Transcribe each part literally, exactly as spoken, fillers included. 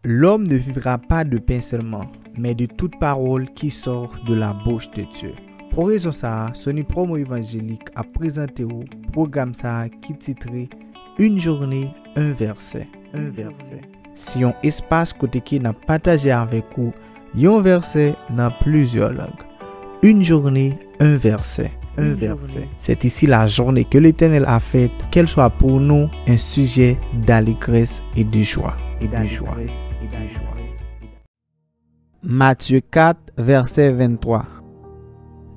L'homme ne vivra pas de pain seulement, mais de toute parole qui sort de la bouche de Dieu. Pou rezon sa a, Sony Promo Evangelik ap prezante w pwogram sa a ki titre Une journée, un verset. Un verset. Se yon espas kote ke n ap pataje avèk ou yon vèsè nan plizyè lang. Une journée, un verset. Un verset. C'est ici la journée que l'Éternel a faite, qu'elle soit pour nous un sujet d'allégresse et de joie. Et de joie. Matthieu quatre, verset vingt-trois.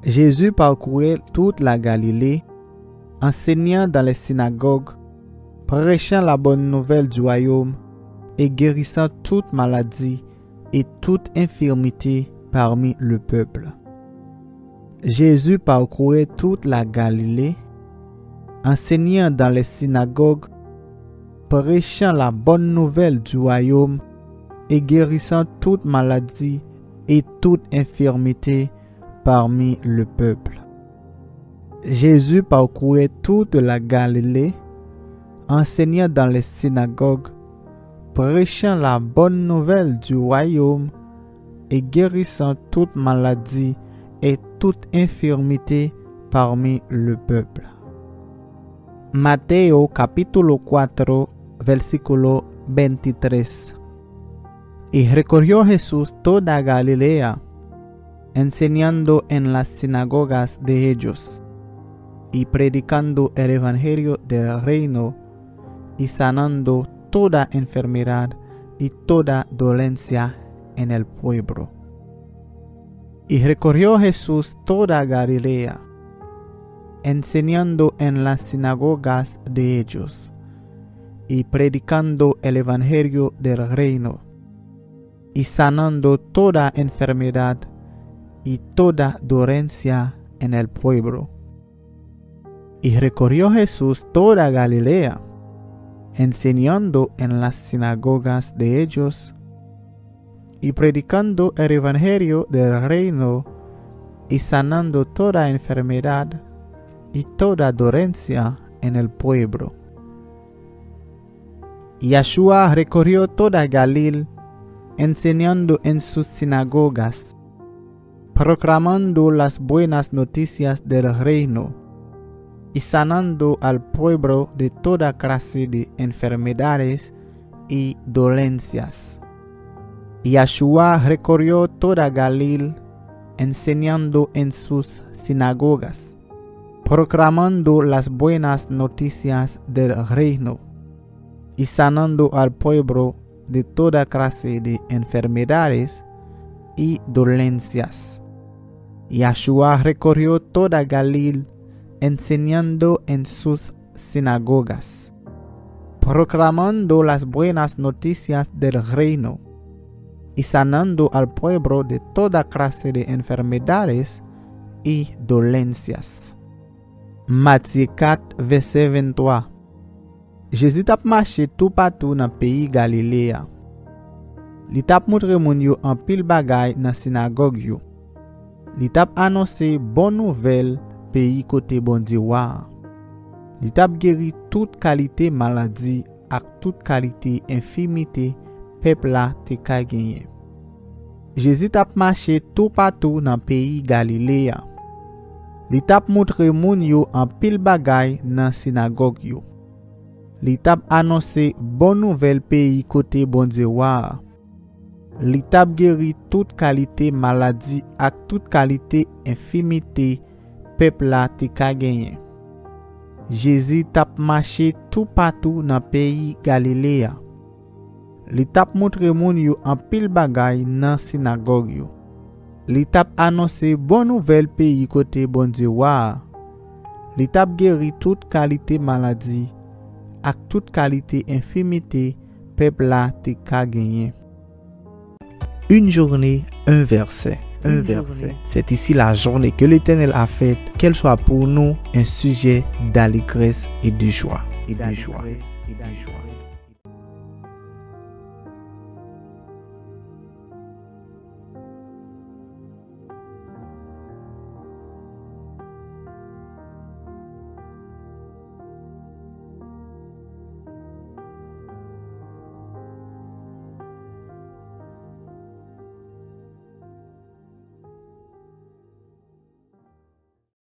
Jésus parcourait toute la Galilée, enseignant dans les synagogues, prêchant la bonne nouvelle du royaume et guérissant toute maladie et toute infirmité parmi le peuple. Jésus parcourait toute la Galilée, enseignant dans les synagogues, prêchant la bonne nouvelle du royaume et guérissant toute maladie et toute infirmité parmi le peuple. Jésus parcourait toute la Galilée, enseignant dans les synagogues, prêchant la bonne nouvelle du royaume et guérissant toute maladie et toute infirmité parmi le peuple. Mateo capítulo cuatro, versículo veintitrés. Y recorrió Jesús toda Galilea, enseñando en las sinagogas de ellos, y predicando el evangelio del reino, y sanando toda enfermedad y toda dolencia en el pueblo. Y recorrió Jesús toda Galilea, enseñando en las sinagogas de ellos, y predicando el evangelio del reino, y sanando toda enfermedad y toda dolencia en el pueblo. Y recorrió Jesús toda Galilea, enseñando en las sinagogas de ellos, y predicando el evangelio del reino, y sanando toda enfermedad y toda dolencia en el pueblo. Yahshua recorrió toda Galil, enseñando en sus sinagogas, proclamando las buenas noticias del reino, y sanando al pueblo de toda clase de enfermedades y dolencias. Yahshua recorrió toda Galil, enseñando en sus sinagogas, proclamando las buenas noticias del reino, y sanando al pueblo de toda clase de enfermedades y dolencias. Yahshua recorrió toda Galil, enseñando en sus sinagogas, proclamando las buenas noticias del reino, y sanando al pueblo de toda clase de enfermedades y dolencias. Matye kat, vèsè venntwa. Jezi t ap mache toupatou nan peyi Galile a. Li t ap montre moun yo anpil bagay nan sinagòg yo. Li t ap anonse bon nouvèl peyi kote Bondye wa a. Li t ap geri tout kalite maladi ak tout kalite enfimite pèp la te ka genyen. Jezi t ap mache toupatou nan peyi Galile a. Li t ap montre moun yo anpil bagay nan sinagòg yo. Li t ap anonse bon nouvèl peyi kote Bondye wa a. Li t ap geri tout kalite maladi ak tout kalite enfimite pèp la te ka genyen. Jezi t ap mache toupatou nan peyi Galile a. Li t ap montre moun yo anpil bagay nan sinagòg yo. Li t ap anonse bon nouvèl peyi kote Bondye wa a. Li t ap geri tout kalite maladi ak tout kalite enfimite pèp la te ka genyen. Une journée, un verset. Un verset. C'est ici la journée que l'Éternel a faite, qu'elle soit pour nous un sujet d'allégresse et de joie. Et de joie.